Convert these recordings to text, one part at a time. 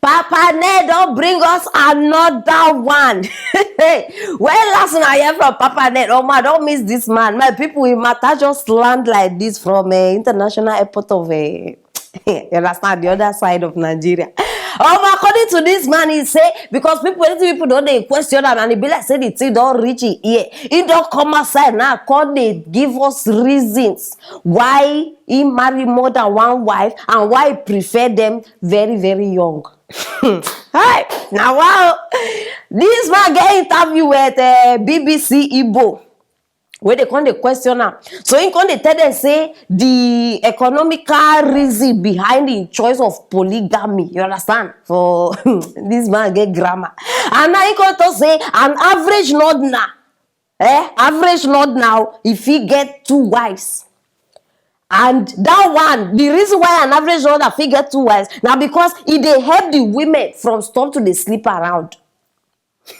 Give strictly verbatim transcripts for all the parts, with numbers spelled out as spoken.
Papa Ned don bring us another one. When last una hear from Papa Ned? Oh man, I don miss this man. My people, he matter just land like this from uh, international airport of uh, you understand, the other side of Nigeria. Um, according to this man, he say because people, plenty people don dey question am, and e be like say the thing don reach him ear. He don come outside now, come dey give us reasons why he marry more than one wife and why he prefer them very very young. Hi, now wow, this man get interview with uh, B B C Igbo. Wey dey come dey question am. So he come dey tell them say the economical reason behind the choice of polygamy, you understand? For this man get grammar. And now he come talk say an average northerner, eh, average northerner, if he get two wives. And that one, the reason why an average northerner fit get two wives, now because he dey help the women from stop to dey sleep around.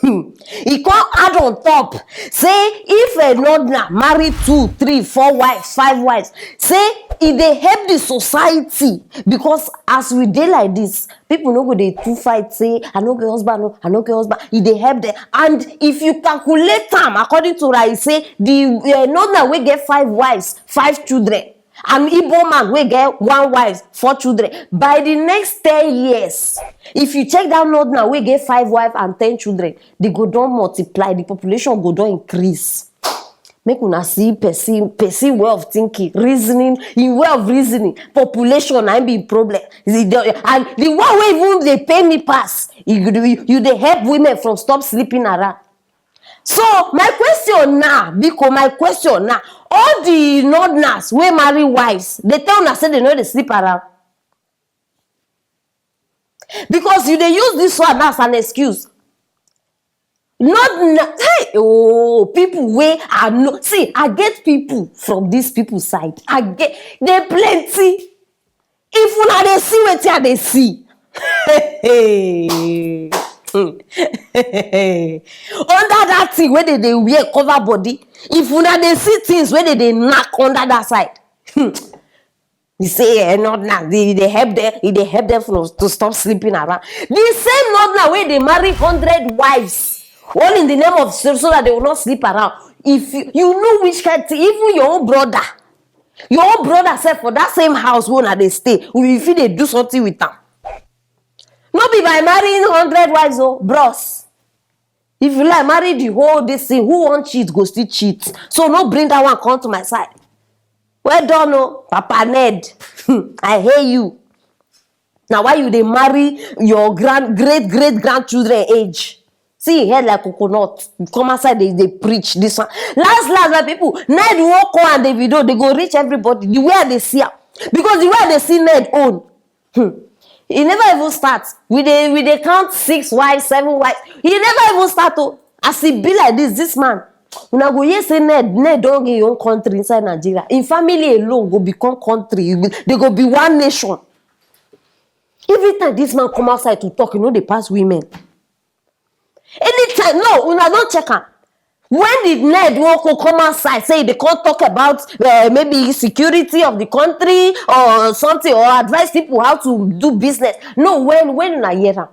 Hmm. He come add on top say if a northerner marry two, three, four wives, five wives, say e dey help the society, because as we dey like this, people no go dey too fight say I no get husband, no, I no get husband. E dey help them. And if you calculate am according to Rai, say the uh, northerner wey get five wives, five children, an Igbo man wey get one wife, four children, by the next ten years, if you check that northerner wey get five wife and ten children, they go don multiply, the population go don increase. Make una see person, person way of thinking, reasoning, in way of reasoning, population na be problem. And the one wey even dey pay me pass, you dey help women from stop sleeping around. So my question now, because my question now, all the northerners wey marry wives, they tell una say they no dey sleep around. Because you dey use this one as an excuse. Not na hey, oh, people wey I know. See, I get people from these people side. I get, they plenty. If una dey see wetin I dey see, under that thing wey they dey wear cover body, if una dey see things wey they dey knack under that side, hmm, you say eh, not now. They, they help them. They help them from, to stop sleeping around. The same not now wey they marry hundred wives, all in the name of so, so that they will not sleep around. If you, you know which kind thing, even your own brother, your own brother sef for that same house wey una dey stay, if you dey do something with am, no be by marrying hundred wives o, bros. If you like marry the whole this thing, who wan cheat go still cheat. So no bring that one come to my side. Well done o, Papa Ned. I hear you. Na why you dey marry your grand, great great grandchildren age? See him head like coconut. You come outside dey dey preach this one. Last last, my people, Ned, Nwoko and Davido, they go reach everybody. The way I dey see am, because the way I dey see Ned own, hmm, e never even start. We dey we dey count six wives, seven wives. E never even start o. As e be like this, this man, una go hear say Ned Ned don get him own country inside Nigeria. Him family alone go become country. They go be one nation. Every time this man come outside to talk, e no dey pass women. Anytime, no, una don check am. When did Ned Nwoko come outside say they can't talk about uh, maybe security of the country or something, or advise people how to do business? No, when when una hear am?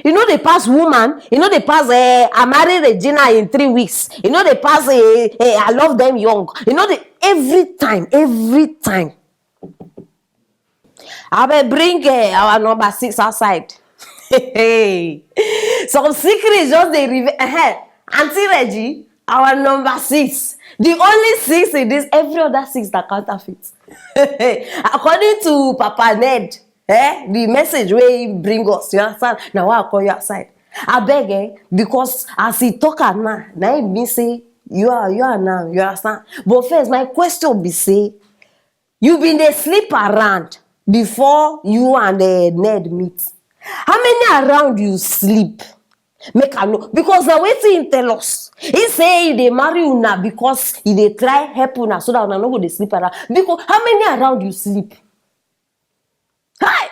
You know they pass woman, you know they pass uh, I marry Regina in three weeks. You know they pass uh, uh, I love them young. You know they every time, every time. Abeg bring uh, our number six outside. Some secrets just dey reveal. Uh-huh. Auntie Reggie, our number six. The only six in this, every other six na counterfeit. According to Papa Ned, eh, the message wey he bring us, you understand? Na why I call you outside. Abeg, eh, because as he talk am now, na him mean say you are you are now, you understand? But first, my question be say, you been dey sleep around before you and uh, Ned meet. How many around you sleep? Make I know, because na wetin he tell us. He say he dey marry una because he dey try help una so that una no go dey sleep around. Because how many around you sleep? Hi!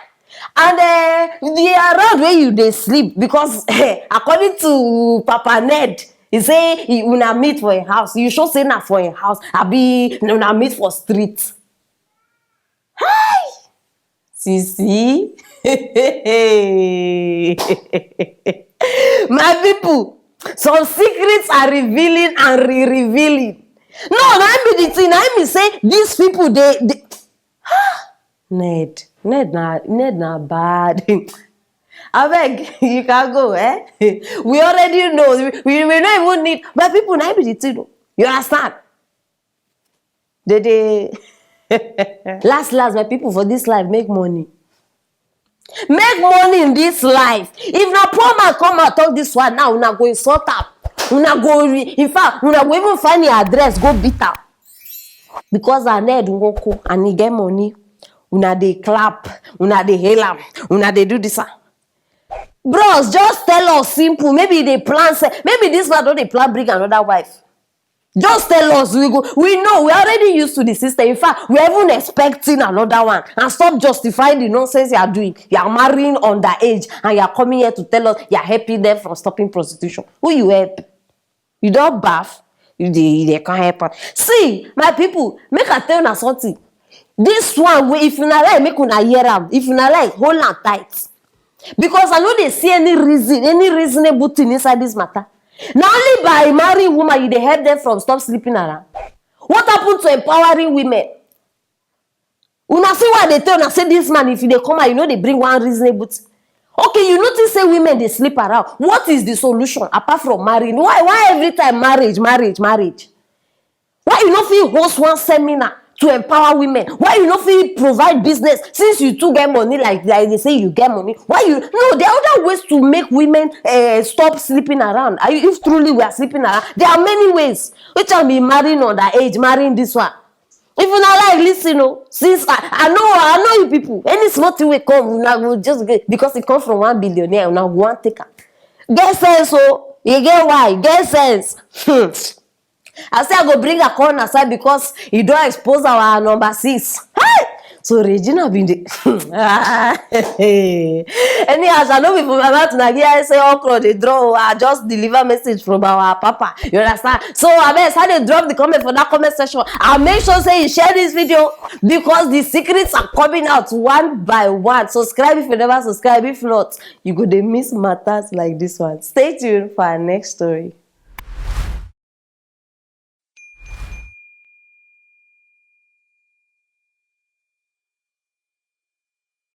And uh, the around where you dey sleep, because according to Papa Ned, he say he una meet for a house. You sure say na for a house? Abi una meet for street? Hi! Sisi. My people, some secrets are revealing and re-revealing. No, na im be the thing. Na im be say these people dey, dey... Ned, Ned na, Ned na bad. Abeg, you can go, eh? We already know. We, we, we no even need. My people, na im be the thing o. You understand? They dey... Last, last, my people, for this life, make money. Make money in this life. If na poor man come out talk this one now, una go insult am. Una go re-, in fact, una go even find im address, go beat am. Because Aned Nwoko and he get money, una dey clap, una dey hail am, una dey do this one. Bros, just tell us simple. Maybe e dey plan, say, maybe this man don dey plan bring another wife. Just tell us. We go, we know, we already used to the system. In fact, we are even expecting another one. And stop justifying the nonsense you are doing. You are marrying underage and you are coming here to tell us you are helping them from stopping prostitution. Who you help? You don baff? You dey, you dey come help am. See, my people, make I tell una something. This one, wey, if una like, make una hear am. If una like, hold am tight. Because I no dey see any reason, any reasonable thing inside this matter. Na only by marrying woman you dey help them from stop sleeping around. What happened to empowering women? Una see why I dey tell una say this man, if you dey come out, you no dey bring one reasonable thing. Okay, you notice say women dey sleep around. What is the solution apart from marrying? Why, why every time marriage, marriage, marriage? Why you no fit host one seminar to empower women? Why you no fit provide business, since you too get money, like, like they say you get money? Why you... No, there are other ways to make women, eh, stop sleeping around. Are you, if truly we are sleeping around, there are many ways. Which one be marrying underage, marrying this one? If una like, listen o. Since I, I know, I know you people. Any small thing wey come, una go just get, because e come from one billionaire, una go wan take am. Get sense o. You get why? Get sense. Hmm. I say I go bring her come una side because e don expose our number six. Hey! So Regina bin dey... Anyhow, I no be for my mouth una hear say okro dey draw o. I just deliver message from our papa. You understand? So abeg, as I dey drop the comment for that comment section, and make sure say you share this video because the secrets are coming out one by one. Subscribe if you never subscribe. If not, you go dey miss matters like this one. Stay tuned for our next story.